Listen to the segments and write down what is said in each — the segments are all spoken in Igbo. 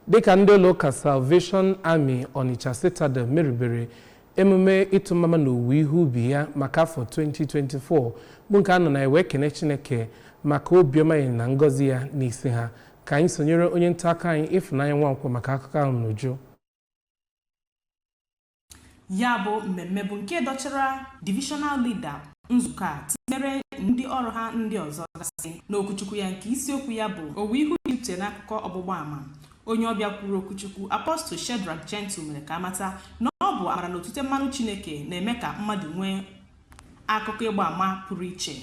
Dịka ndị ụlọụka Salvation Army Onitsha Citadel merubere emume ịtụ mmama na owuwe ihe ubi ya maka afọ 2024, bụ nke a nọ na ya wee kene Chineke maka obiọma ya na ngọzi ya n'isi ha. Ka anyị sonyere onye nta akụkọ anyị, Ịfụnanya Nwankwọ, maka akụkọ ahụ n'uju. Ya bụ mmemme bụ nke dọchara divisional leader nzukọ a, tinyere ndị ọrụ ha ndị ọzọ gasị. N'okwuchukwu ya nke isiokwu ya bụ "Owuwe ihe ubi uche n'akụkọ ọgbụgba ama", onye ọbịa kwuru okwuchukwu, Apostle Shedrack Gentle, mere ka amata na ọ bụ amara na otute mmanụ Chineke na-eme ka mmadụ nwee akụkọ ịgba ama pụrụ iche.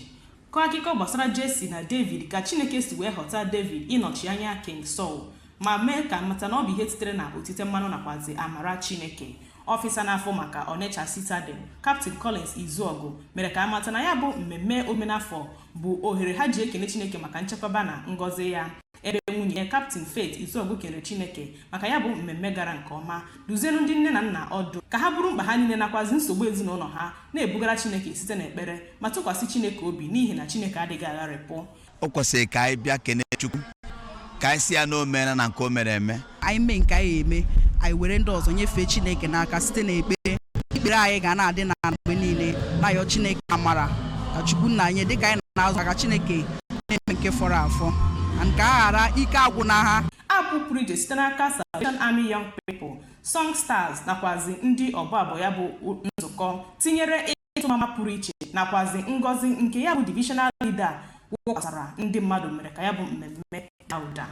Kọọ akụkọ gbasara Jesse na David, ka Chineke si wee ghọta David ịnọchi anya King Saul, ma mee ka mata na ọ bụ ihe sitere na otite mmanụ nakwazi amara Chineke. Officer na-afụ maka Onitsha Citadel, Captain Collins Izuogu, mere ka amata na ya bụ mmemme omenafọ bụ ohere ha ji ekele Chineke maka nchekwaba na ngọzi ya, ebe nwunye ya, Captain Faith Izuogu, kelere Chineke maka ya bụ mmemme gara nke ọma, duzienu ndị nne na nna ọdụ ka ha bụrụ mkpa ha niile nakwazi nsogbu ezinụlọ ha na-ebugara Chineke site n'ekpere, ma tụkwasị Chineke obi, n'ihi na Chineke adịghị agharịpụ. O kwesịrị ka anyị bịa kene Chukwu, ka anyị si ya na o meela na nke o mere eme. Anyị mee nke anyị eme, anyị were ndị ọzọ nyefee Chineke n'aka site n'ekpere. Ikpere anyị ga na-adị na mgbe niile, na-ayọ Chineke amara, ka Chukwu nna anyị, dịka anyị na-azụ, ka Chineke na-eme nke fọrọ afọ na nke a ghara ike agwụ na ha. Abụ pụrụ iche site n'aka Salvation Army Young People, Song Stars nakwazi ndị ọbụ abụ ya bụ nzukọ, tinyere ịtụ mama pụrụ iche nakwazi ngọzi nke ya bụ divisional leader wụkwasara ndị mmadụ, mere ka ya bụ mmemme daa ụda.